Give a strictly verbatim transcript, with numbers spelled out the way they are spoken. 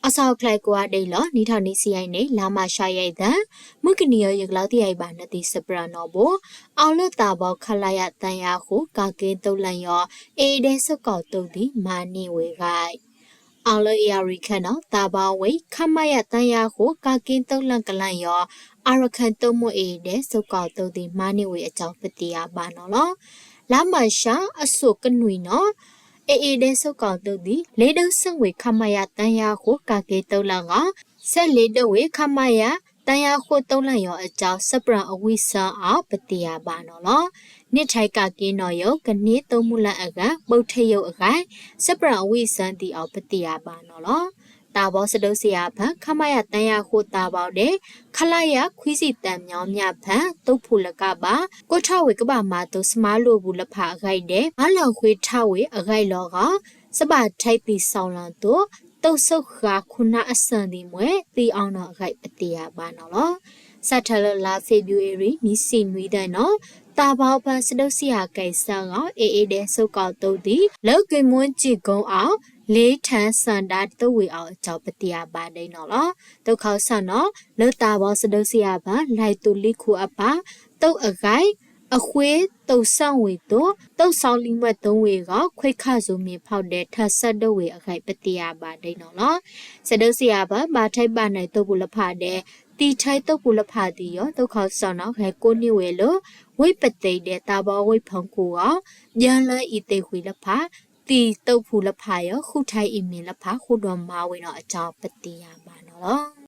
အစီၣ်ချဲၣ်ကွၢ်ဒ်အံၤလီၤ. နံၣ်ထီၣ်နံၣ်ဆံယဲၢ်နံၣ် လါမးရှးယဲၢ်သီ မုၢ်ကနံၤယိၤ ယကလီသံအံၤဘၣ် နသံၣ်စပြၢၣ်နီၣ်ဘိ အီၤလၢတၢ်ဘီ ခလရ သၢဝးဃိး ကးက့ သုးလၢယီၤ AA ဒဲးစိကီၢ်သုးသံ မၤန့ၢ်ဝဲအဂီၢ် အီၤလၢ ဧရာဝတီ ခရိုင်နီၤ တၢ်ဘီဝဲ ခမရ သၢဝးဃိး ကးက့ သုးလၢကလၢယီၤ ရခိုင်သုးမုၢ် AA ဒဲးစိကီၢ်သုးသံ မၤန့ၢ်ဝဲအကြောင်း ပသ့ၣ်ညါဘၣ်နီၤလီၤ. လါမးရှး အစိၣ်ကနွံနီၤ AA ဒဲးစိကီၢ်သုးသံ လဲၤဒုးဆူၣ်ဝဲ ခမရ သၢဝးဃိး ကးက့ သုးလၢဂီၢ် ဆဲးလဲၤဒုးဝဲ ခမရ သၢဝးဃိး သုးလၢယီၤအကြောင်း စပြၢၣ်အဝံၣ်စၢၤအီၤ ပသ့ၣ်ညါဘၣ်နီၤလီၤ. န့ၢ်ထံၣ်ကးက့နီၣ်ယိၤ ကန့ၢ် သုးမုၢ်လၢ်အဂၤ ဘုတ်ထယုတ်အဂၤ စပြၢၣ်အဝံၣ်စၢၤသ့ၣ်အီၤ ပသ့ၣ်ညါဘၣ်နီၤလီၤ. တၢ်ဘီစဒုးစ့ၣ်အါဖဲ ခမရ သၢဝးဃိး တၢ်ဘီဒဲး ခလရ ခွံဆံသၢ မြောင်းမြ ဖဲ သုးဖူလကဘၣ် ကိးထီၣ်ဝဲကဘၣ်မၤသုး စမါလိာ်ပူၤလဖးအဂၤဒဲး မၤလီၤဃွံထီၣ်ဝဲအဂၤလီၤဂီၢ် စဘၣ်ထဲးသံၣ်စီလီၤသုး သုးစိဃာ်ခိၣ်နၢ်အစၢၤသ့ၣ်မွဲ သံအီၤနီၣ်အဂၤ ပသ့ၣ်ညါဘၣ်နီၤလီၤ. စးထီၣ်လၢလါ February နံၣ်ဆံနွံသီနီၤ တၢ်ဘီဖဲစဒုးစ့ၣ်အါကဲးစၢ်ဂီၢ် AA ဒဲးစိကီၢ်သုးသံ လၢက့မွၢ်ကၠံၣ်ကိအီၤ လဲၤထၢၣ်စၢၣ်ဒၣ်သုးဝဲအီၤအကြောင်း ပသ့ၣ်ညါဘၣ်ဒ်နီၤလီၤ. သုးခိၣ်စီနီၤ လၢတၢ်ဘီစဒုးစ့ၣ်အါဖဲ လဲၤသုးလံခိၣ်အပၢ် သုးအဂၤ အဃ့ သုးစၢၣ်ဝဲသုး သုးစီလံမွဲသုးဝဲအဂီၢ် ခွဲခါစိၤမ့ၢ်ဖီၣ်ဒဲး ထၢၣ်ဆၢဒိၣ်ဝဲအဂၤ ပသ့ၣ်ညါဘၣ်ဒ်နီၤလီၤ. စဒုးစ့ၣ်အါဖဲ ဘၣ်ထဲးဘၣ်နဲၣ်သုးပူၤလဖးဒဲး သံထဲးသုးပူၤလဖးသ့ၣ်ယီၤ သုးခိၣ်စီနီၤ ဂဲၤကိးန့ၢ်ဝဲလၢ ဝ့ၢ်ပသ့ၣ်ဒဲး တၢ်ဘီဝ့ၢ်ဖီခိၣ်အဂီၢ် ယၢလၢအံၤသ့ၣ်ဃုာ်လဖး သံၣ်သုးဖူလဖးယီၤ ဃုထံးအံၤမ့ၢ်လဖး ဃုဒီးမၤဝဲနီၣ်အကြောင်း ပသ့ၣ်ညါဘၣ်နီၤလီၤ.